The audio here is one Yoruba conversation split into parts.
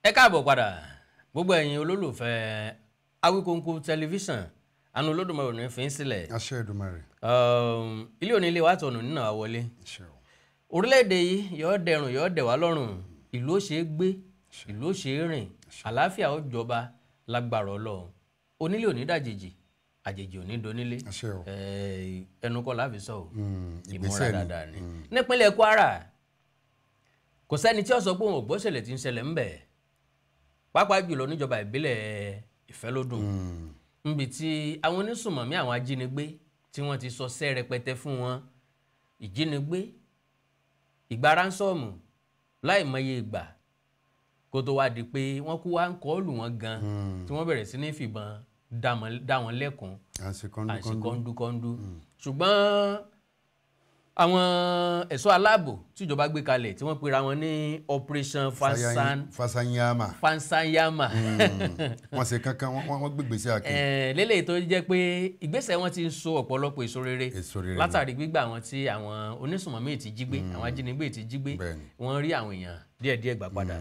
Ẹ káàbọ̀ padà, gbogbo ẹ̀yin olólùfẹ́ Awikonko Tẹlifíṣàn, àánú Olódùmarè ò ní fi ń sílẹ̀. Àṣẹ Èdùmàrè. Ilé òní ilé wa tọ̀nù nínú àwọlé. Àṣẹ o. Orílẹ̀-èdè yìí yóò dẹrùn, yóò dẹ̀ wá lọ́rùn, ìlú ó ṣe é gbé, ìlú ó ṣe é rìn, àlàáfíà ó jọba lágbára Ọlọ́run. Onílé ò ní dàjèjì, àjèjì ò ní donílé. Àṣẹ o. Ẹnu kọ́ la fi sọ o, ìmúra Ìgbésẹ̀ ni. dáadáa ni. Nípínlẹ̀ Kwara, kò sẹ́ni tí ó sọ pé òun ò gbọ́ ṣẹlẹ̀ tí ń ṣẹlẹ̀ ń bẹ̀, pàápàá jùlọ níjọba ìbílẹ̀ Ìfẹ́lódùn, níbi tí àwọn onísùnmọ̀mí, àwọn ajínigbé tí wọ́n ti sọ sẹ́ rẹpẹtẹ fún wọn, ìjínigbé, ìgbà ransom láì mọye ìgbà, kó tó wá di pé wọ́n kú wá ń kọ́ lù wọ́n gan, tí wọ́n bẹ̀rẹ̀ sí ní fìbọn dá wọn lẹ́kùn. À ń ṣe À ń ṣe kọ́ńdúkọ́ńdú. Kọ́ńdúkọ́ńdú. Ṣùgbọ́n àwọn ẹ̀ṣọ́ aláàbò tíjọba gbé kalẹ̀, tí wọ́n pera wọn ní Operation Fansan Fasanyama. Fansanyama. Wọ́n ṣe kankan, wọ́n gbégbèsè àkè. Lélẹ́yìí tó jẹ́ pé ìgbésẹ̀ wọn ti ń so ọ̀pọ̀lọpọ̀ èso rere Èso rere ni. látàrí gbígbà àwọn tí àwọn onísùnmọ̀mí ti jí gbé, àwọn ajínigbé ti jí gbé, wọ́n rí àwọn èèyàn díẹ̀díẹ̀ gbà padà.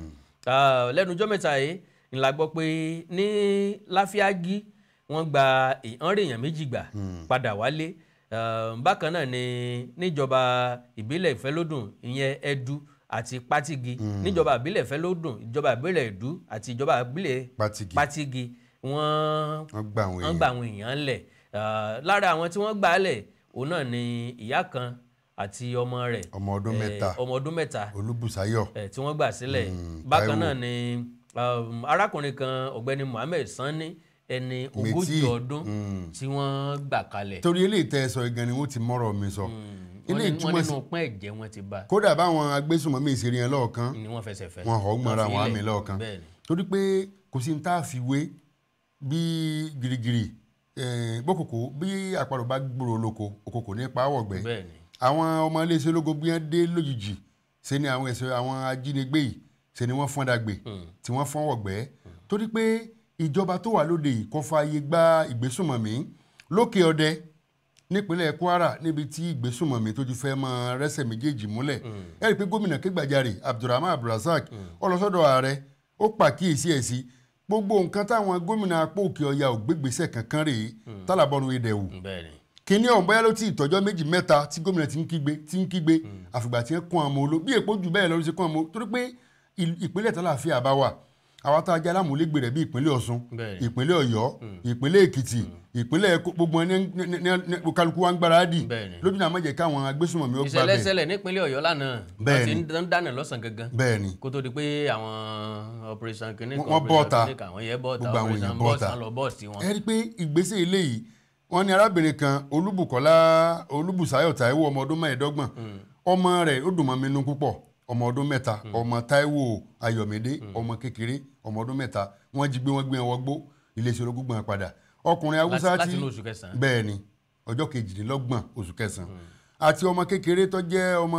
Ah, lẹ́nu ọjọ́ mẹ́ta yìí ń la gbọ́ pé ní Láfíàgí, wọ́n gba, wọ́n rí èèyàn 2 gbà padà wálé. Bákan náà ni níjọba ìbílẹ̀ Ìfẹ́lódùn, ìyẹn Ẹdú àti Pátìgì, níjọba ìbílẹ̀ Ìfẹ́lódùn, ìjọba ìbílẹ̀ Ẹdú àti ìjọba ìbílẹ̀ Pátìgì. Pátìgì, wọ́n Wọ́n gba àwọn wọ́n èèyàn. gba àwọn èèyàn lẹ̀. Lára àwọn tí wọ́n gbà lẹ̀, òun náà ni ìyá kan àti ọmọ rẹ̀, Ọmọ ọdún 3. ọmọ ọdún 3. Olúbùsáyọ̀. Tí wọ́n gbà sílẹ̀. Bákan Táíwò. náà ni arákùnrin kan, ọ̀gbẹ́ni Muhammed Sanni, ẹni 40 Méjì. ọdún, tí wọ́n gbà kalẹ̀. Torí eléyìí tẹ́ ẹ sọ gan ni wọ́n ti mọ́rọ̀ mi sọ. Wọ́n Eléyìí ní wọ́n túmọ̀ sí nínú pọ́n ẹ̀jẹ̀ wọn ti bá. Kódà báwọn agbésùnmọ̀mí ìṣeré yẹn lọ́ọ̀kan, Ni wọ́n fẹsẹ̀ fẹ́. wọn ò gbọ́nra Wọ́n fi wọn àmì ilẹ̀. lọ́ọ̀kan. Bẹ́ẹ̀ni. Torí pé kò sí ní tá a fi wé bí girigiri bókòkò, bí àparò bá gbòòrò lóko, òkòkò ní pa áwọ̀gbẹ́. Àwọn ọmọ iléeṣẹ́ ológun bí wọ́n dé lójijì ṣe ni àwọn ẹ̀ṣọ́ àwọn ajínigbé yìí ṣe ni wọ́n fọ́n dàgbé tí wọ́n fọ́n wọ̀gbẹ́, torí pé ìjọba tó wà lóde yìí kò fààyè gba ìgbésùnmọ̀mí. Lókè Ọdẹ nípínlẹ̀ Kwara, níbi tí ìgbésùnmọ̀mí tó ti fẹ́ mọ rẹ́sẹ̀ méjèèjì múlẹ̀, ẹ rí i pé gómìnà kégbàjarè Abdulrahman Abdulrasaq ó lọ sọ́dọ̀ ààrẹ, ó pàkíyèsí ẹ̀ sí gbogbo nǹkan táwọn gómìnà apá òkè ọya ò gbégbèsè kankan rèé tálàbọ̀rùn ìdẹ̀wù. Kíní ọ̀hún bóyá ló ti ìtọ́jọ́ 2 mẹ́ta tí gómìnà ti ń kígbe, tí ń kígbe, àfìgbà tí ń kún àmọ́ oló bí èpò jù bẹ́ẹ̀ lọ́ọ́ ṣe kún àmọ́, torí pé ìpínlẹ̀ tálàáfíà bá wà, àwa tá a jẹ́ alámúlégbè rẹ̀ bí ìpínlẹ̀ Ọ̀ṣun, ìpínlẹ̀ Ọ̀yọ́, ìpínlẹ̀ Èkìtì, ìpínlẹ̀ Èkó, gbogbo ẹni ní kálukú wa ń gbáradì lójú náà, má jẹ́ káwọn agbésùnmọ̀mí ó gbà Ìṣẹ̀lẹ̀ bẹ́ẹ̀. ṣẹlẹ̀ nípínlẹ̀ Ọ̀yọ́ lánàá. Wọ́n ti ń dáná lọ́sàn gangan kó tó di pé àwọn operation kìnìún kan, Wọ́n bọ́ operation ọ̀tá. kìnìún kan, àwọn yẹn bọ́ ọ̀tá. Gbogbo àwọn Operation èèyàn bọ́ bọ́ọ̀sì ọ̀tá. wọn lọ bọ́ọ̀sì wọn. Ẹ rí i pé ìgbésẹ̀ eléyìí, wọ́n ní arábìnrin kan, Olúbùkọ́lá Olúbùsáyọ̀ Táíwò, ọmọ ọdún 25, ọmọ rẹ̀ ó dùn mọ́ mi nú púpọ̀, ọmọ ọdún 3, ọmọ Táíwò Ayọ̀mídé, ọmọ kékeré, ọmọ ọdún 3, wọ́n jí gbé, wọ́n gbé wọn wọgbó, iléeṣẹ́ ológun gbọ́n padà. Ọkùnrin Haúsá Láti tí inú oṣù kẹsàn-án. Bẹ́ẹ̀ ni, ọjọ́ 28 oṣù kẹsàn-án, àti ọmọ kékeré tó jẹ́ ọmọ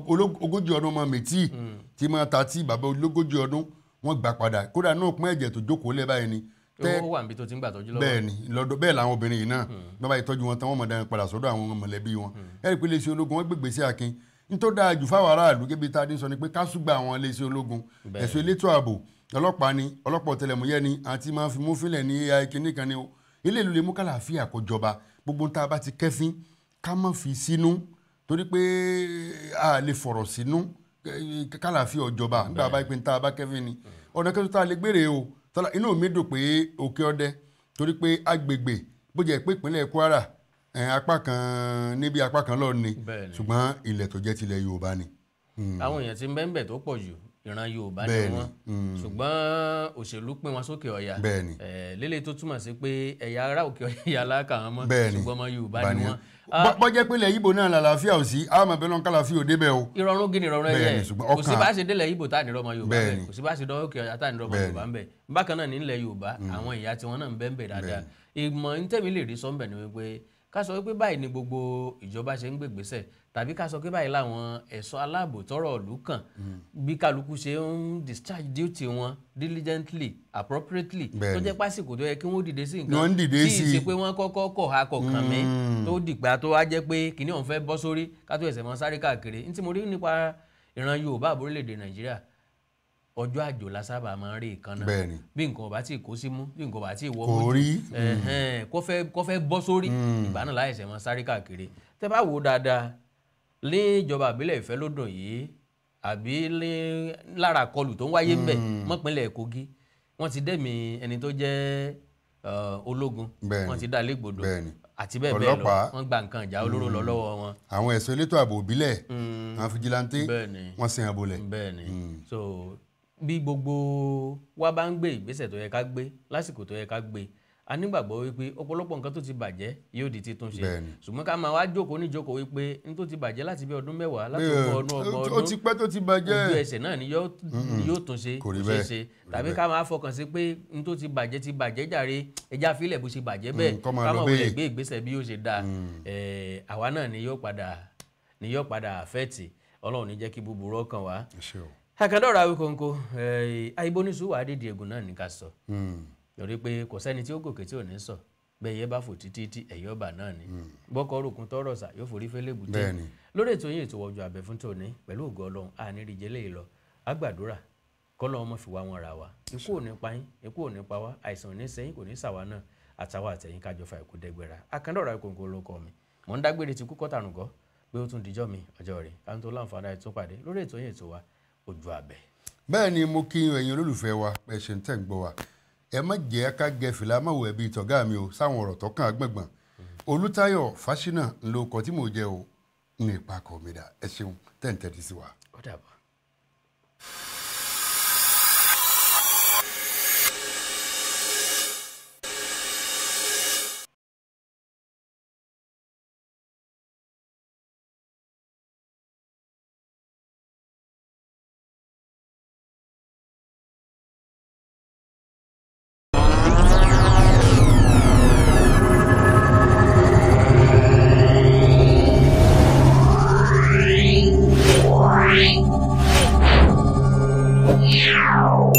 40 ọdún, ọmọ mẹ́tì tí máa ta tí bàbá ológójì ọdún, wọ́n gbà padà. Kódà náà pín ẹ̀jẹ̀ tó jókòó lẹ́ báyìí ni Owó wà níbi tó ti ń gbà tọ́jú lọ́wọ́. Bẹ́ẹ̀ ni, lọ́dọ̀ bẹ́ẹ̀ làwọn obìnrin yìí náà bàbá ìtọ́jú wọn tán, wọ́n mọ̀ dáná padà sọ́dọ̀ àwọn mọ̀lẹ́bí wọn. Ẹ rí i pé iléeṣẹ́ ológun, wọ́n gbégbé sí akin nítorí dáa jù fáwọn aráàlú gẹ́gẹ́ tá a dín sọ ni pé ká súgbà àwọn iléeṣẹ́ ológun, ẹ̀ṣọ́ elétò ààbò, ọlọ́pàá ni, ọlọ́pàá ọ̀tẹlẹ̀múyẹ́ ni, àti máa fi mú fílẹ̀ ní AI kìíní kan ni o. Ilé ìlú lè mú kàlàáfíà kó jọba. Gbogbo tá a bá ti kẹ́fín, ká má fi sínú, torí pé a lè fọ̀rọ̀ sínú kàlàáfíà ó jọba nígbà bá pé tá a bá kẹ́fín ni ọ̀nà kẹ́tọ́ tá a lè gbére o. Tọ́lá, inú mi dùn pé Òkè Ọdẹ, torí pé agbègbè bó jẹ́ pé ìpínlẹ̀ Kwara apá kan níbi apá kan lọ́ọ̀ ni, ṣùgbọ́n ilẹ̀ tó jẹ́ tilẹ̀ Yorùbá ni. Àwọn èèyàn tí ń bẹ́ẹ̀ bẹ́ẹ̀ tó pọ̀ jù, ìran Yorùbá ni wọ́n, ṣùgbọ́n òṣèlú pín wọn sókè ọya. Lélẹ̀ tó túmọ̀ sí pé ẹ̀yà ará òkè ọya lákà wọn mọ́, ṣùgbọ́n ọmọ Yorùbá ni wọ́n. Bọ́ jẹ́ pé ilẹ̀ Ìgbò náà làlàáfíà ò sí, àwọn ọmọ ẹ̀bẹ̀ kàlàáfíà ò débẹ̀ o. Ìrọ̀rùn gini ìrọ̀rùn ẹ̀yẹ, kò sí bá ṣe délẹ̀ Ìgbò tá nírọ̀ ọmọ Yorùbá bẹ́ẹ̀, kò sí bá ṣe dọ́ òkè ọya tá nírọ̀ ọmọ Yorùbá ń bẹ̀. Bákan náà nílẹ̀ Yorùbá, àwọn ìyá tiwọn náà ń bẹ ń bẹ̀ dáadáa. Ìmọ̀ ntẹ́mi lè rí sọ́ńbẹ̀ ni wípé ká sọ wípé báyìí ni gbogbo ìjọba ṣe ń gbègbèsẹ̀, tàbí ká sọ pé báyìí làwọn ẹ̀ṣọ́ aláàbò tọ́rọ̀ ìlú kàn, bí kálukú ṣe ń discharge duty wọn diligently, appropriately, tó jẹ́ pásìkò tó yẹ kí wọ́n dìde sí nǹkan, tí ì ṣe pé wọ́n kọ́kọ́ kọ̀ ha kọ̀ọ̀kan mi tó dìgbà tó wá jẹ́ pé kìnìún ọ̀hún fẹ́ bọ́ sórí ká tó ẹsẹ̀ mọ́ sáré káàkiri. Ní tí mo rí nípa ìran Yorùbá àbórílẹ̀-èdè Nàìjíríà, Ọjọ́ àjò la sábà máa ń rí ìkànnà. Bí nǹkan bá tí kó símú, bí nǹkan bá tí wọ́ Kò rí. Kó fẹ́ bọ́ sórí ìgbà náà láìsẹ̀ máa sáré káàkiri. Tẹ́ bá wò dáadáa ní ìjọba àbílẹ̀ Ìfẹ́lódùn yìí àbí lára àkọlù tó ń wáyé ńbẹ̀ mọ́pínlẹ̀ Kogi, wọ́n ti dẹ́mi ẹni tó jẹ́ ológun, wọ́n ti dá légbodò àti bẹ́ẹ̀ bẹ́ẹ̀ lọ, wọ́n gba nǹkan ìjà olóró lọ lọ́wọ́ wọn. Àwọn ẹ̀ṣọ́ elétò ààbò ìbílẹ̀, àwọn fìjìláńtẹ́, wọ́n sin àbòlẹ̀. Bẹ́ẹ̀ni. So bí gbogbo wa bá ń gbé ìgbésẹ̀ tó yẹ ká gbé lásìkò tó yẹ ká gbé, a nígbàgbọ́ wípé ọ̀pọ̀lọpọ̀ nǹkan tó ti bàjẹ́ yóò di títún ṣe. Ṣùgbọ́n ká máa wá jókòó níjókòó wípé n tó ti bàjẹ́ láti bí ọdún 10 láti ogún ọdún 30 ọdún ó ti pẹ́ tó ti bàjẹ́, ojú ẹsẹ̀ náà ni yóò tún ṣe, kò ṣeé ṣe. Tàbí ká máa fọkàn sí pé n tó ti bàjẹ́ ti bàjẹ́ jàre, ẹja fílẹ̀ bó ṣe bàjẹ́ bẹ́ẹ̀, ká máa wulẹ̀ gbé ìgbésẹ̀ bí yóò ṣe dáa. Àwa náà ni yóò padà àfẹ́ẹ̀tì. Ọlọ́run ní jẹ́ kí búburú ọkàn wá. Àkàndọ̀rọ̀ Awíkonko, àìbóníṣù wà á dìde ègùn náà ní ká sọ, torí pé kò sẹ́ni tí ó gòkè tí ò ní sọ. Bẹ́ẹ̀ yẹ bá fò títí tí ẹ̀yọ́ bà náà ni bọ́kọ̀ orúkún tọrọ sà yóò forí fẹ́lẹ́ bùtẹ́. Lórí ètò yín ètò Ojú Abẹ fún tòní pẹ̀lú ògo Ọlọ́run àníríjẹ lè lọ àgbàdúrà kọ́lọ́ ọmọ fi wá wọn ra wa. Ikú ò ní pa yín, ikú ò ní pa wá, àìsàn ò ní sẹ́yìn, kò ní sàwa náà, àtàwọn àtẹ̀yìn kájọ fa ikú dẹ́gbẹ̀rà. Àkàndọ̀rọ̀ Awíkonko ló kọ mi, mò ń dágbére ti kú kọ́tàrùngọ́ pé ó tún dijọ́ mi ọjọ́ rẹ̀ ká tó láǹfààní àti tún pàdé lórí ètò yín ètò wa Ojú Abẹ. Bẹ́ẹ̀ ni mo kí ẹ̀yin olólùfẹ́ wa, ẹ ṣe ń tẹ̀ ń gbọ́ wa. Ẹ má jẹ́ ká gẹ fìlà má wò ẹbí ìtọ̀gá mi o sáwọn ọ̀rọ̀ tó kàn gbọ̀ngbọ̀n. Olútáyọ̀ Fáṣínà ń lo ọkọ̀ tí mò ń jẹ o ní ipa kọ̀ mi dà. Ẹ ṣeun tẹ̀ ń tẹ́tí sí wa. Ó dàbọ̀. Yeah.